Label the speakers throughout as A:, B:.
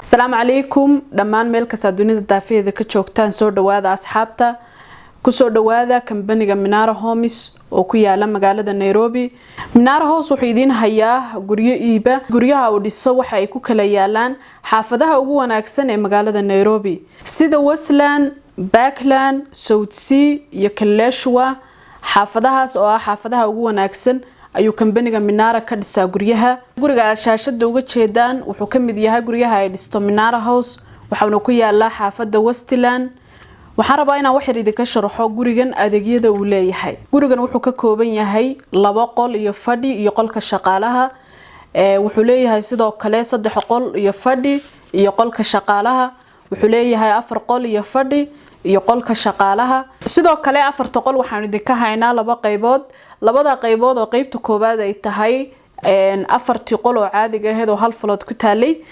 A: Asalaamu calaykum dhammaan, meel kastaa dunida daafaheeda ka joogtaan, soo dhawaada asxaabta. Kusoo dhawaada kambaniga Minara Homes oo ku yaala magaalada Nairobi. Minara Homes wuxuu idiin hayaa guryo iiba. Guryaha uu dhiso waxa ay ku kala yaalaan xaafadaha ugu wanaagsan ee magaalada Nairobi, sida Westland, Parkland, South C iyo Kileleshwa. Xaafadahaas oo ah xaafadaha ugu wanaagsan ayuu kambaniga Minara ka dhisaa guryaha. Guriga aad shaashada uga jeedaan wuxuu ka mid yahay guryaha ay dhisto Minara House, waxauna ku yaalaa xaafada Westland. Waxaan rabaa inaan waxyar idinka sharaxo gurigan adeegyada uu leeyahay. Gurigan wuxuu ka kooban yahay laba qol iyo fadhi iyo qolka shaqaalaha. Wuxuu leeyahay sidoo kale saddex qol iyo fadhi iyo qolka shaqaalaha. Wuxuu leeyahay afar qol iyo fadhi iyo qolka shaqaalaha. Sidoo kale afarta qol waxaanu idinka haynaa laba qaybood, labada qaybood oo qeybta koowaad ay tahay afartii qol oo caadiga ahayd oo hal floor ku taalay.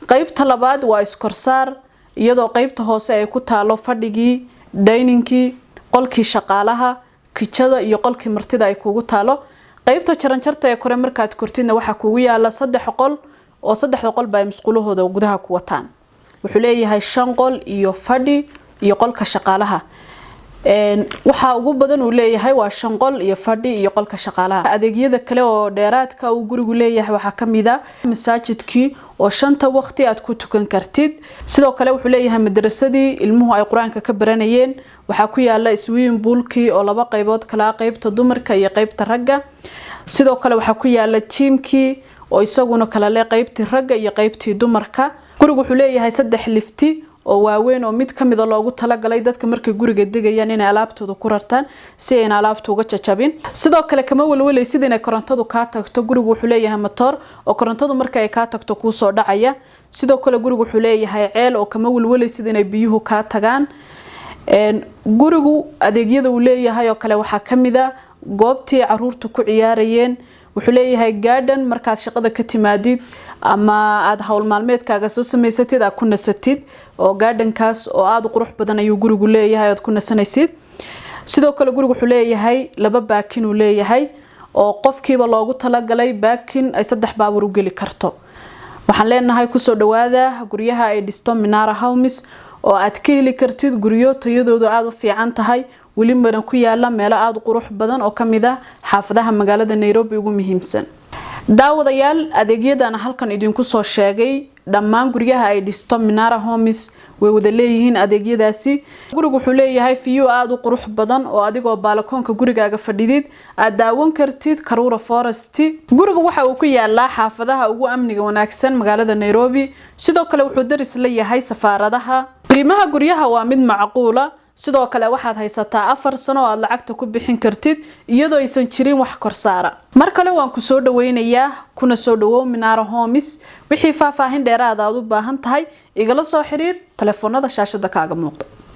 A: Qeybta labaad waa iskorsaar, iyadoo qeybta hoose ay ku taalo fadhigii, diningkii, qolkii shaqaalaha, kijada iyo qolkii martida ay kugu taalo. Qeybta jaranjarta ee kore markaad kortidna waxaa kugu yaala saddex qol, oo saddexda qolba ay musqulahooda gudaha ku wataan. Wuxuu leeyahay shan qol iyo fadhi iyo qolka shaqaalaha. Waxaa ugu badan uu leeyahay waa shan qol iyo fadhi iyo qolka shaqaalaha. Adeegyada kale oo dheeraadka uu gurigu leeyahay waxaa kamid a masaajidkii oo shanta waqti aad ku tukan kartid. Sidoo kale wuxuu leeyahay madrasadii ilmuhu ay Qur-aanka ka baranayeen. Waxaa ku yaala swimming poolkii oo laba qaybood kala, qeybta dumarka iyo qeybta ragga. Sidoo kale waxaa ku yaala gymkii oo isaguna kala leh qeybtii ragga iyo qeybtii dumarka. Gurigu wuxuu leeyahay saddex lifti oo waaweyn, oo mid kamida loogu talagalay dadka markay guriga degayaan inay alaabtooda ku rartaan si ayna alaabta uga jajabin. Sidoo kale kama walwalaysid inay korontadu kaa tagto. Gurigu wuxuu leeyahay matoor oo korontadu marka ay kaa tagto kuusoo dhacaya. Sidoo kale gurigu wuxuu leeyahay ceel oo kama walwalaysid inay biyuhu kaa tagaan. Gurigu adeegyada uu leeyahay oo kale waxaa kamid a goobtii caruurta ku ciyaarayeen. Wuxuu leeyahay garden markaad shaqada ka timaadid ama aada howl maalmeedkaaga soo samaysatid aad ku nasatid, oo gardenkaas oo aada u qurux badan ayuu gurigu leeyahay, aad ku nasanaysid. Sidoo kale gurigu wuxuu leeyahay laba parking uu leeyahay, oo qofkiiba loogu talagalay parking ay saddex baabuur u geli karto. Waxaan leenahay, kusoo dhawaada guryaha ay dhisto Minara Homes, oo aad ka heli kartid guryo tayadoodu aada u fiican tahay, welibana ku yaala meelo aada u qurux badan oo kamid ah xaafadaha magaalada Nairobi ugu muhiimsan. Daawadayaal, adeegyadan halkan idinku soo sheegay, dhammaan guryaha ay dhisto Minara Homes way wada leeyihiin adeegyadaasi. Gurigu wuxuu leeyahay view aada u qurux badan, oo adigoo baalakoonka gurigaaga fadhidid aad daawan kartid Karura Forest. Guriga waxa uu ku yaalaa xaafadaha ugu amniga wanaagsan magaalada Nairobi. Sidoo kale wuxuu daris la yahay safaaradaha. Qiimaha guryaha waa mid macquula. Sidoo kale waxaad haysataa 4 sano oo aad lacagta ku bixin kartid, iyadoo aysan jirin wax korsaara. Mar kale waan ku soo dhaweynayaa, kuna soo dhawow Minara Homes. Wixii faahfaahin dheeraada aad u baahan tahay, igala soo xiriir telefoonada shaashada kaaga muuqda.